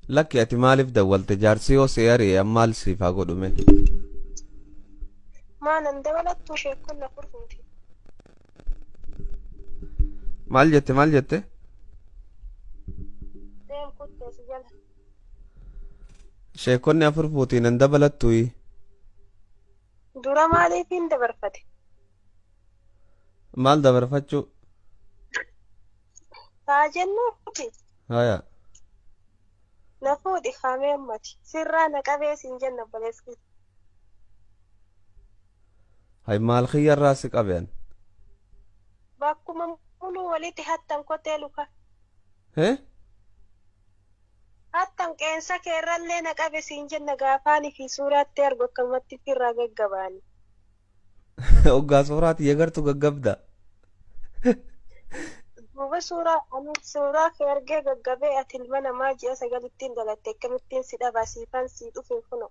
Lakki, ati maaliif dawwalte? Jaarsi yoo si ari'e amma maal siif haa godhume? Maalan dabalattuu sheekkoon na furfuuti. Maal jette, maal jette? Deem kuttee si jala. Sheekonni afur fuutiin hin dabalattuyi. Dura maaliif hin dabarfate? Maal dabarfachuu? Haa jennuuti. Haya. Na fuudhi kaamee ammati. Sirraa na qabee siin jenna obboleessi. Hay, maal kiyyarraa si qabean? Bakkuma muluu walitti hattan kotee luka. Hee? Hattan qeensa keerrallee na qabe siin jenna gaafaanii fi suuraatti argu akkamatti firraa gaggabaani. Hoggaa suuraati yegartu gaggabda. Duuba suuraa ani suuraa kee argee gaggabee, ati ilma namaa ji'a 9ttiin dhalatte, akkamittiin si dhaba? Siifan sii dhufe kuno.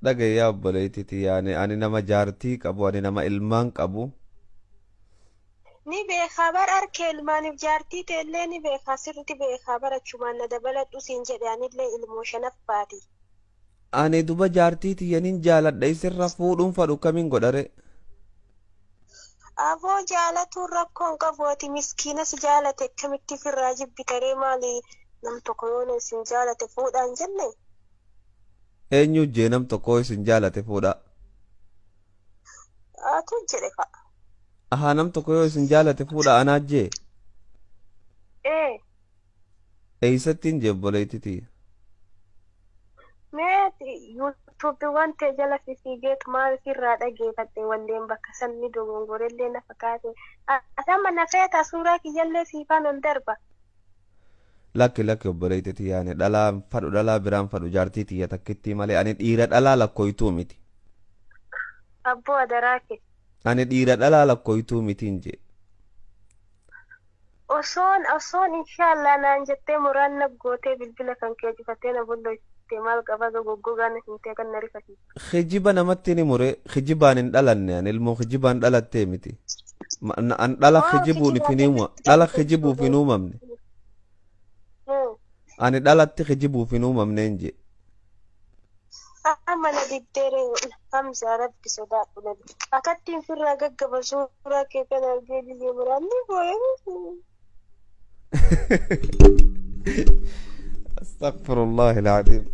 Dhagaye yaa obboleettiti, yaani ani nama jaartii qabu, ani nama ilmaan qabu. Ni beekaa bar, arkee ilmaaniif jaartii teellee ni beekaa, sirriitti beekaa bar. Achumaan na dabaladhu siin jedhe, anillee ilmoo shanaffaati. Ani duba jaartii tiyyanin jaaladha, isirra fuudhuun fadhu, kamiin godhare? Aboo, jaalatuun rakkoon qabu. Ati miskiina si jaalate akkamitti firraa jibbitaree? Maali, nam tokko yoo isin jaalate fuudhaan jenne? Eenyu jee nam tokko isin jaalate fuudha? Atu jedhe fa'a. Ahaa, nam tokko yoo isin jaalate fuudha anaa jee? Ee. Eeysattiin jee, obboleettiti? Mee yuutuubiiwwan ta'e jala fiigeetu maal ofirraa dhageeffadhe, walleen bakka sanni dogongorellee na fakkaate. Atama na feeta, suuraa kiyyallee siifaan ol darba. Lakki, lakki, obboleettiti, yaani dhalaa fadhu, dhalaa biraan fadhu, jaartii tiyya takkittii malee ani dhiira dhalaa lakkooytuu miti. Abboo, adaraa kee. Ani dhiira dhalaa lakkooytuu mitiin jee. Osoon inshaallah naan jettee muraan na gootee bilbila kan kee cufattee na bolloyte, maal qaba? Goggogaa na himtee kan na rifachiise. Kijiba namatti ni mure, kijibaan hin dhalanne ani, ilmoo kijibaan dhalattee miti. An dhala kijibuun hin uuma, dhala kijibuuf hin uumamne. Ani dhalatti kijibuuf hin uumamneen jee. Amma na diddeere Hamza, Rabbi sodaadhu na akattiin firraa gaggaba. Suuraa kee kana argee biyya muraan ni boo'e. Astaghfirullah alazim.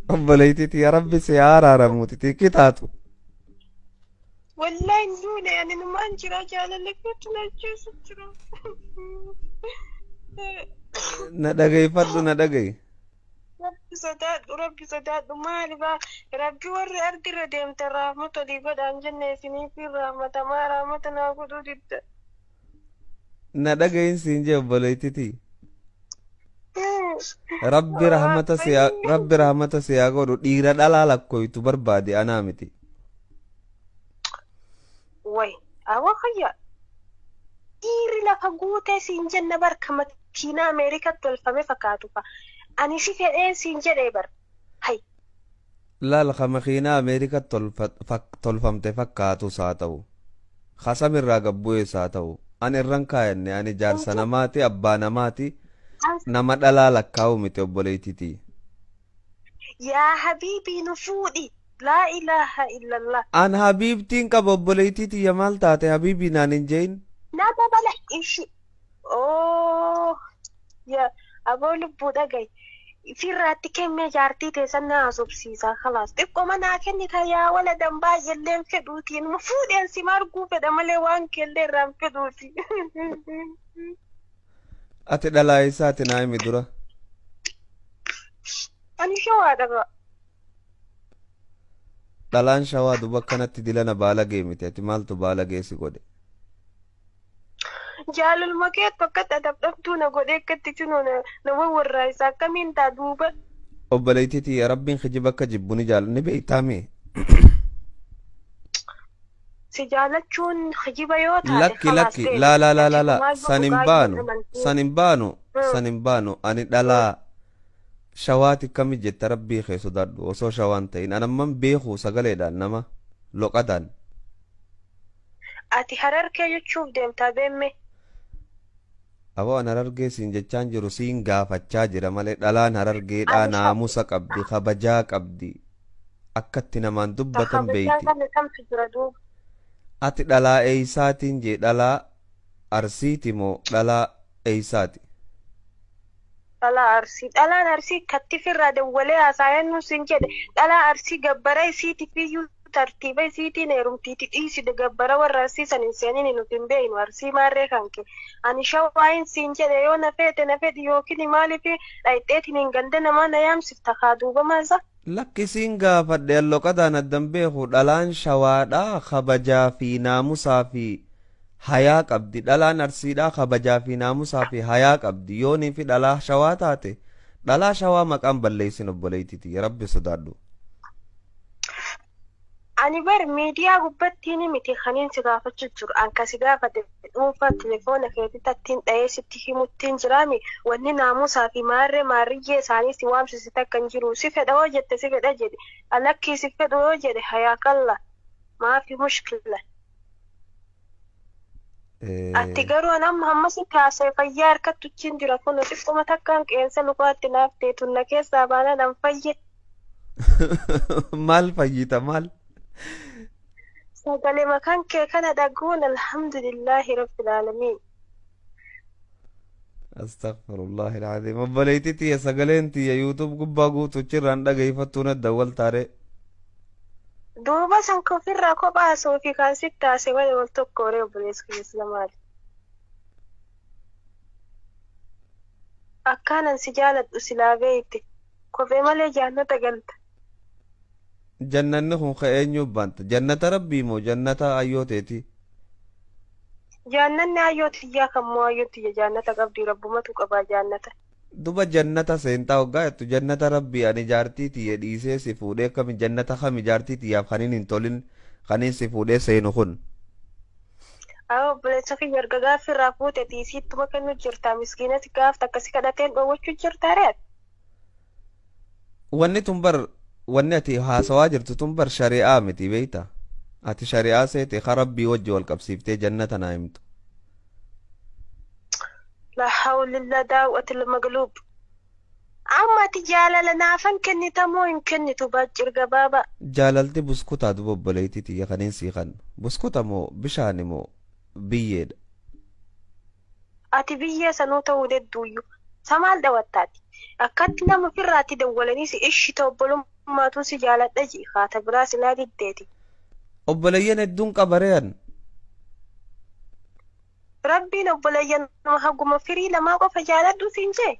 Obboleettiti, ya Rabbi si araaramuuti kitaatu. Wallahi hin duune, ani numaan jira, jaalala keetu na ajjeesu jira. Na dhageeffadhu, na dhagayi. Rabbi sodaadhu, Rabbi sodaadhu. Maali baa, Rabbi warri ardirra deemtan rahmata olii godhaan jenne, isiniif rahmatamaa rahmata naa godhuu didda. Na dhagayin siin jee, obboleettiti. Rabbi rahmata si Rabbi rahmata si haa godhu, dhiira dhalaa lakkooytu barbaade anaa miti. Way, awwa kayya. Dhiirri lafa guutee siin jenna barka makiinaa Ameerikaatti tolfame fakkaatu fa. Ani si fedheen siin jedhee bar. Hay. Laal, ka makiinaa Ameerikaatti tolfamte fakkaatus haa ta'u. Kasamirraa gabbu'ees haa ta'u. Ani irran kaayanne, ani jaarsa namaati, abbaa namaati, nama dhalaa lakkaa'u miti, obboleettiti. Yaa habiibii, nu fuudhi. Laa ilaaha illallah. An habiibtiin qaba, obboleettii tiyya, maal taate? Habiibii naan hin jein. Nama bala ishi. Oh. Yaa aboo, lubbuu dhagayi. Firraatti kennee jaartii teessan na haasofsiisa. Kalaas, xiqqooma naa kennita yaa waladan, baay'eelleen fedhuutiin fuudheen si marguu fedha malee waan keellee irraan fedhuuti. Ati dhalaa isaati naa himi dura. Ani Shawaadha ba. Dhalaan Shawaa duba akkanatti dilana baalagee miti, ati maaltu baalagee si godhe? Jaalaluma keetu akkatti adabdhabduu na godhee, akkatti cinoo na wawwarraa isaa akkamiin taa duuba. Obboleettii tiyya, Rabbiin kijiba akka jibbu ni jaal ni beektaami. Si jaalachuun kijiba yoo taate, Lakki, khalaas lakki, deemi. laa laa laa laa laa, Maal san hin dhugaa baanu, amantii. san hin baanu, san hin baanu. Ani dhalaa Shawaati kami jetta? Rabbii kee sodaadhu, osoo Shawaan ta'in anamman beeku sagaleedhaan nama loqadaan. Ati Hararkee jechuuf deemtaa beemme. Aboo an Harargee siin jechaan jiru, siin gaafachaa jira malee. Dhalaan Harargeedhaa Ani naamusa qabdi, kabajaa qabdi, akkatti namaan dubbatan kabajaa beeyti. Kana kamtu jira duuba? Ati dhalaa eeysaatiin jee? Dhalaa Arsiiti moo dhalaa eeysaati? Dhalaa Arsii. Dhalaan Arsii katti firraa dawwalee haasa'ee siin jedhe. Dhalaa Arsii gabbara isiitiif iyyuu tartiiba isiitiin heerumtiiti dhiiside. Gabbara warra Arsii san hin seenin, nuti hin beeknu Arsii maarree kan kee. Ani shawaayin siin jedhe, yoo na feete na fedhi, yookiin maaliif dhayxeetiin hin ganda namaa na yaamsifta kaa duuba maasa? Lakkisiin gaafadhe, alloqadaan addan beeku. Dhalaan Shawaadhaa kabajaa fi naamusaa fi hayaa qabdi, dhalaan Arsiidhaa kabajaa fi naamusaa fi hayaa qabdi. Yoonii fi dhalaa Shawaa taate, dhalaa Shawaa maqaan balleessin. Obboleeytiti, Rabbi sodaadhu. Ani bar miidiyaa gubbattiin miti kaniin si gaafachuu jiru. An kasi gaafate dhuunfaa telefoona keetitti attiin dha'ee sitti himuttiin jiraami. Wanni naamusaa fi maarree maarriyyee isaanii si waamsise takka hin jiru. Si fedha hoo jette, si fedha jedhe. Alakkii si fedhu yoo jedhe, hayaa qalla. Maafi mushkila. Ati garuu an amma hamma si kaasee fayyaa harkattu chin jira, kun xiqquma takkaan qeensa lukaatti naaf teetu na keessaa baanaan an fayye. Maal fayyita, maal? Sagalee makan kee kana dhaguun alhamdulillahi rabbil aalamiin. Astaghfirullah alazim. Obboleetti tiyya, sagaleen tiyya YouTube gubbaa guutuchirraan dhageeffattuu na dawwaltaare. Duuba san ofirraa kophaa fi kan sitti haasee wal wal tokko horee, obboleessa kiyya maali? Akkaanan si jaaladhu silaa beeyte, kophee malee jaannata galta. Jannanni kun ka eenyuuf baanta? Jannata Rabbii moo jannata ayyooteeti? Jaannanni ayyoo tiyyaa kan moo ayyoo tiyya jaannata qabdi, rabbumatu qabaa jaannata. Duba jannata seentaa hoggaa jettu, jannata Rabbii, ani jaartii tiyya dhiisee si fuudhee kami jannata kami jaartii tiyyaaf kaniin hin tolin kaniin si fuudhee seenu kun? Haa, obboleessa kiyya, erga gaaffii irraa fuute tiisiittuma kennu jirta, miskiinati gaafta akkasi kadhateen dhoowwachuu jirta ree. Wanni tun bar, wanni ati haasawaa jirtu tun bar shari'aa miti, beeyta? Ati shari'aa seete ka Rabbii wajji wal qabsiiftee jannata naa himtu. La hawlillah daawwatil magluub. Amma ati jaalala naafan kennitamoo hin kennitu, baachir gabaabaa? Jaalalti buskutaa duba, obboleettii tiyya, kaniin sii kan buskuta moo bishaani moo biyyeedha? Ati biyyee sanuu ta'uu dedduuyyuu. Samaal dawattaati? Akkatti nama ofirraatti dawwalanii si ishita obbolummaatu si jaaladha ji haata biraa silaa diddeeti. Obboleeyyan hedduun qabareeyan. Rabbiin obboleeyyan haguma firii lamaa qofa jaaladhu siin jee.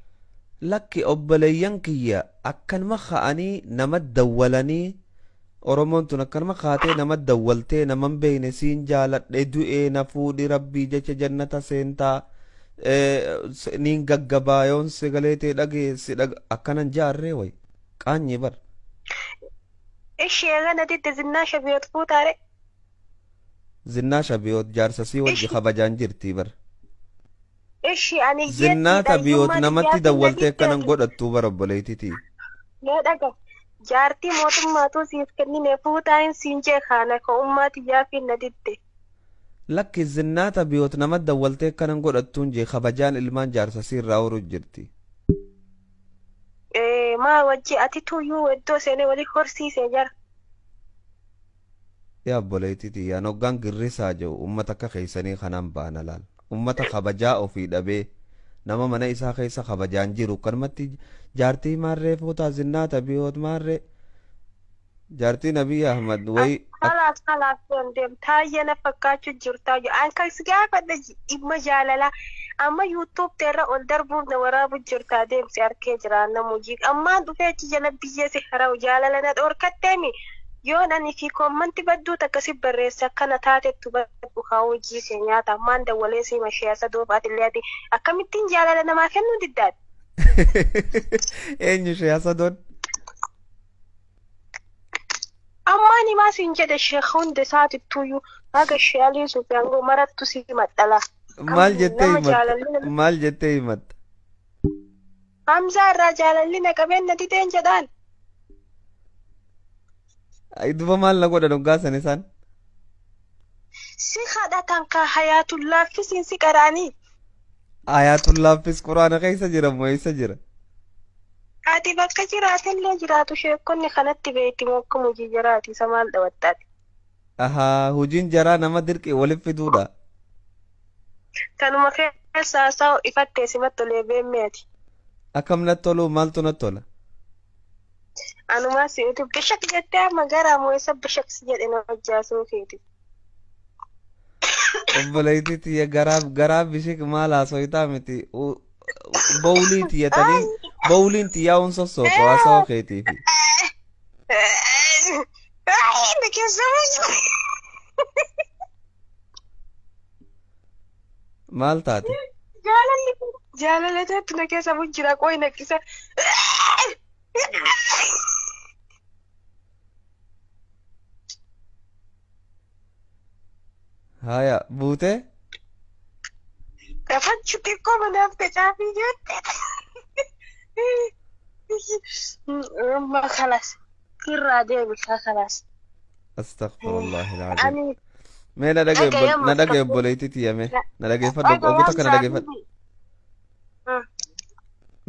Lakki, obboleeyyan kiyya akkanuma ka'anii nama dawwalanii, Oromoon tun akkanuma kaatee nama dawwaltee naman beekne siin jaaladhe, du'ee na fuudhi, Rabbii jecha jannata seentaa, niin gaggabaa yoon sagalee ta'e dhageessi akkanan jaarree way qaanyi bar. Ishee gana didde, zinnaa shabiyoot fuutaare. Zinnaa shabiyoot jaarsa sii wajji kabajaan jirtii bar. Ishi ani Zinnaa tabiyoot namatti dawwaltee akkanan godhattuu bara, obboleettitii. Mee dhaga, jaartii mootummaatu siif kennine fuutaan siin jee kaana ka'ummaa tiyyaa fi na didde. Lakki, zinnaa tabiyoot nama dawwaltee akkanan godhattuun jee, kabajaan ilmaan jaarsa sii irraa horuu jirti. Maa wajji ati tuyyuu iddoo seenee walii horsiisee jara. Yaa obboleettitii, yaan hoggaan girrisaa jiru ummata akka keessanii kanaan baana laal. Ummata kabajaa ofii dhabee, nama mana isaa keessa kabajaan jiru kanumatti jaartii maarree fuutaa, zinnaa tabiyoot maarree jaartii Nabii Ahmad wayi. Kalaas kalaas, deem deem, taayyee na fakkaachuu jirtaa. An kan si gaafadhe dhimma jaalalaa, amma YouTube teerra ol darbuuf na waraabu jirtaa, deemsi arkee jira namujii ammaan dhufee achi jala biyya si hara'u jaalala na dhoorkatteemi. Yoon ani fi koommanti badduu takka si barreesse akkana taatettu baddu haa hojii kee nyaata. Ammaan dawwalee si mashee asa doof, atillee ati akkamittiin jaalala namaa kennuu diddaati? Eenyu ishee asadoon? Ammaan himaa siin jedhe, sheekh hunda isaatittuyyuu haga shee Alii Sufiyaan marattu si maxxala. Maal jettee himatta? Maal jettee himatta? Hamzaa irraa jaalalli na qabeen na dideen jedhaan. Duba maal na godhan hoggaa san isaan? Si kadhatan ka hayaatullaaffisiin si qara'anii. Ayaatullaaffis quraana keessa jira moo eessa jira? Ati bakka jiraatellee jiraatu sheekonni kanatti beekti moo akkam hojii jaraati isa maal dhawattaati. Ahaa, hojiin jaraa nama dirqii waliif fiduudha. Kanuma keessa haasaa ifattee simatti tolee beemmeeti. Akkam natti toluu maaltu natti tola? Anumaa si utu bishak jettee amma garaa moo isa bishak si jedhe na hojjaasuu keeti. Obboleettii tiyya garaa garaa bishik maal haasoyitaa miti. Bowlii tiyya taniin bowliin tiyyaa un sossootu haasawaa keetiifi. Na keessa Maal taate? Jaalalli jaalala teettu na keessa jira qoy naqisa. Haya buutee? Gafachu xiqqoo manaaf tacaafii jette. Amma kalas irraa deemi kalas. Astaghfirullah alazim. Ani Mee na dhagaye dhagaye na dhagaye obboleettii tiyya mee na dhageeffadhu ogu takka na dhageeffadhu.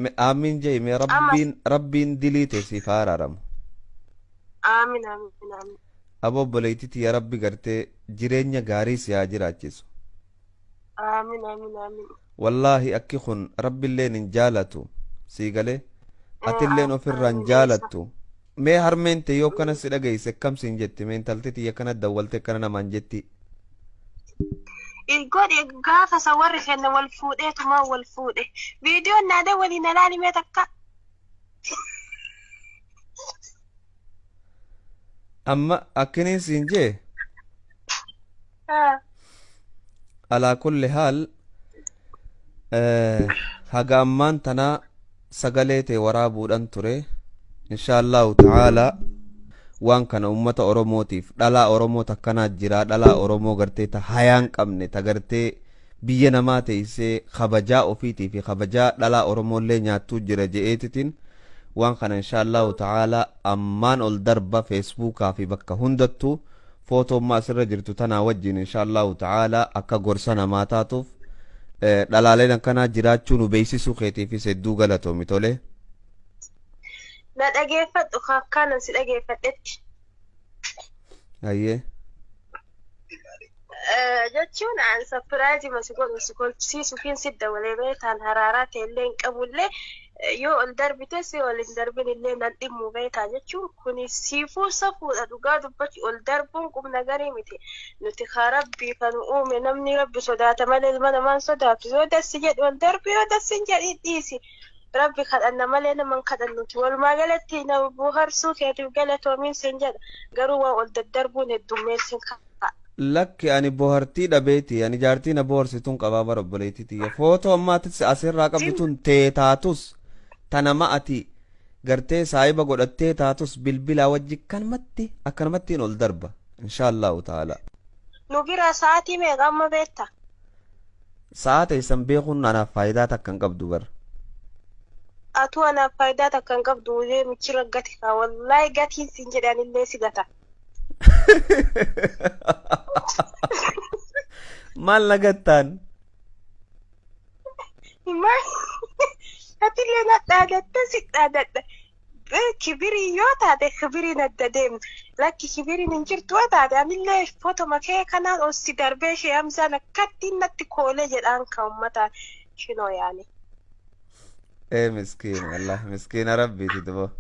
Mee aamin jee mee Amma rabbiin rabbiin dilii ta'e siif haa araaramu. Aamin aamin aamin. Abo obboleettii tiyya rabbi gartee jireenya gaarii si haa jiraachisu. Aamin aamin aamin. Wallaahi akki kun rabbiilleen hin jaalatu sii galee atilleen ofirraa hin jaalattu. Mee harmeen ta'e yoo akkana si dhageesse akkam siin jetti mee intalti tiyya akkana dawwalte akkana namaan jetti. Godhe gaafa isa warri kenna wal fuudheetumaa wal fuudhe. Viidiyoon naa dawwaliin alaani mee takka. Amma akkiniin siin jee alaa kulli haal haga ammaan tanaa sagalee ta'e waraabuudhaan ture insha allahu ta'aalaa waan kana ummata oromootiif dhalaa oromoo takkanaa jira dhalaa oromoo gartee ta hayaan qabne ta gartee biyya namaa teessee kabajaa ofiitii fi kabajaa dhalaa oromoollee nyaattuu jira je'eetitiin waan kana insha allahu ta'aalaa ammaan ol darba feesbuukaa fi bakka hundattuu footoo amma asirra jirtu tanaa wajjin insha allahu ta'aalaa akka gorsa namaa taatuuf dhalaaleen akkanaa jiraachuu nu beeksisuu keetiifis hedduu galatoomi tole. Na dhageeffadhu akkaanan si dhageeffadhetti. Hayyee. Jechuun an surprise ma si godhu si kolfisiisuufiin si dabalee beektaan haraaraa ta'ellee hin qabullee yoo ol darbite si ol hin darbin illee nan dhimmu beektaa jechuun kuni siifuu safuudha dhugaa dubbachu ol darbuun qubna garii miti nuti kaa rabbii kan uume namni rabbi sodaata malee ilma namaan sodaatu yoo dassi jedhu ol darbi yoo dassi hin jedhin dhiisi rabbi kadhanna malee nama hin kadhannuti walumaa galatti na bohaarsuu keetiif galatoomiin sin jedha garuu waa ol daddarbuun heddummeessin ka'a. Lakki ani bohartii dhabeeti ani jaartii na boharsituun qabaa bara obboleettii tiyya footoo ammaatis asirraa qabdu tun tee taatus tanama ati gartee saahiba godhattee taatus bilbilaa wajji kanumatti akkanumattiin ol darba insha allahu ta'ala. Nu bira sa'aatii meeqa amma beekta? Sa'a teessan beekuun anaaf faayidaa takka hin qabdu bara. Atuu anaaf faayidaa takka hin qabdu ulee michira gati kaa wallaahi gatiin siin jedhan illee si gata. Maal na gattaan? Maal atillee na dhaadatta si dhaadadha. Kibirii yoo taate kibiriin adda deemna. Lakki kibiriin hin jirtu yoo taate anillee footoma kee kanaan ol si darbee ishee Hamzaan akkattiin natti koolee jedhaan kan uummataan shinoo yaani. Ee miskiina wallahi miskiina rabbiiti dubo.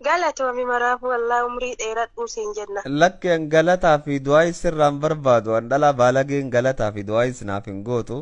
Galatoomi maraafuu wallahi umrii dheeradhuu siin jenna. Lakki an galataa fi du'aa isirraan barbaadu an dhalaa baalageen galataa fi du'aa isinaaf hin gootu.